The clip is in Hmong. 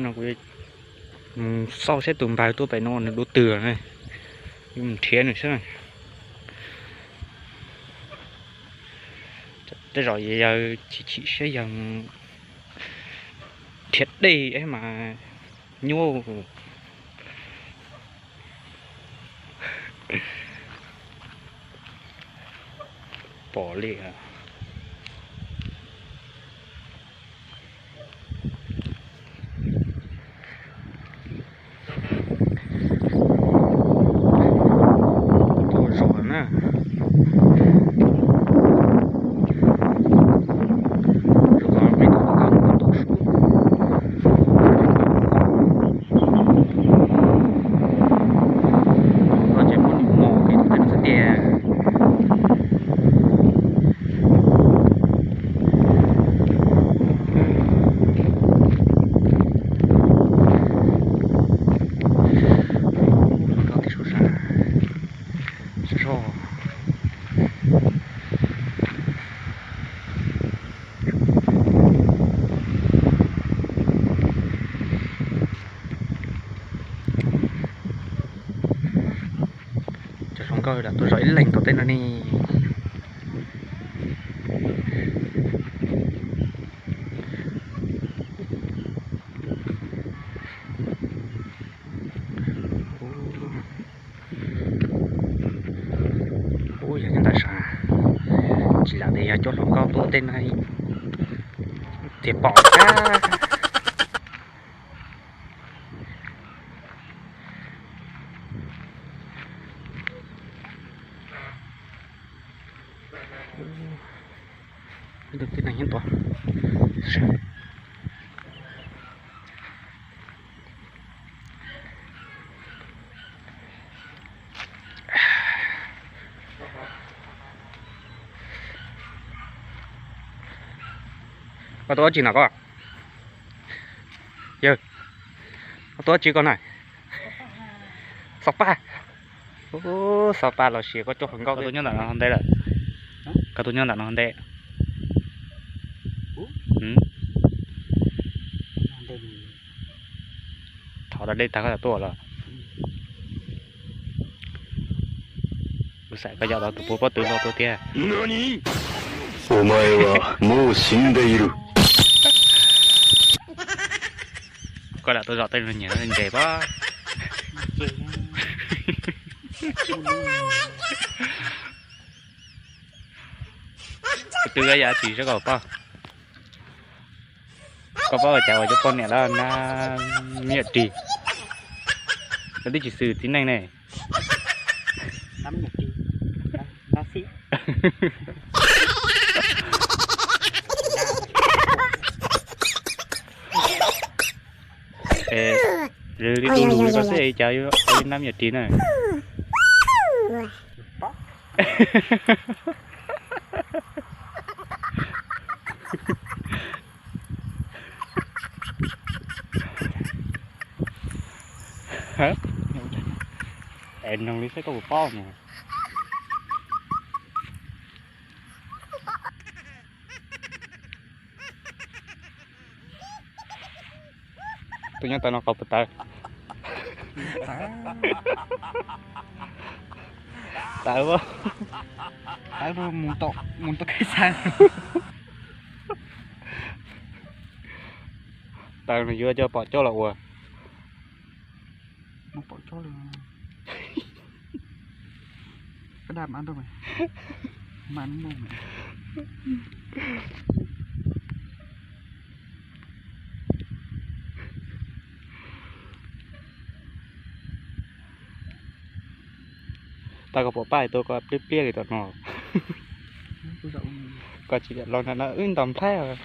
Kuv mus xauj saib tus npawg tuaj pem no nws dua twg ne, yuav mus nrhiav nws xwb. Tej zaum yawg chim chim siab yawg nrhiav dej mas nyuaj pom li. Tuaj zos na. Rau qhov peb tus hluas nkauj tuaj su. Koj ces muab nws mos peb tus tej no xwb tiag. Hluas nkauj tib sub sab, sab soj. Cov hluas nkauj lam tuaj zov ib leeg tom tej no ne. Ub, yog nyob ntawm sab, tsis lam tias yog cov hluas nkauj tuaj tej no thiaj pom thiab. Tej neeg nyob tod. Koj tuaj dab tsi no koj? Yawg, koj tuaj dab tsi koj na? Xauv paj. Xauv paj los sis koj coj hluas nkauj tuaj nyob ntawm no ntev lawm? Koj tuaj nyob ntawm no ntev? Thov da dej tag koj txawm tuaj los? Kuv xav koj yog tus puag pob tw hlo tuaj tiag. お前はもう死んでいる。 Koj lam tuaj zov tej no nyiam nce pab. Kuv twb yam tsis saib koj poj. Koj paub cas uas cov poj niam lawv nab me nyuam ris, lawv twb tsis xwm txiv neej ne. Li tus lus li koj xwb cas yuav nab me nyuam ris na. Es noog li saib koj puas paub no. Tus nyob tau no qhov puas tawv? Tawv, tawv mus tau kheej xav. Tawv nws yuav coj pom coj los ua. Tau koj pom paj tus koj pliab pliab li tom no. Koj tsis los nram no wb ntos nplhaib os.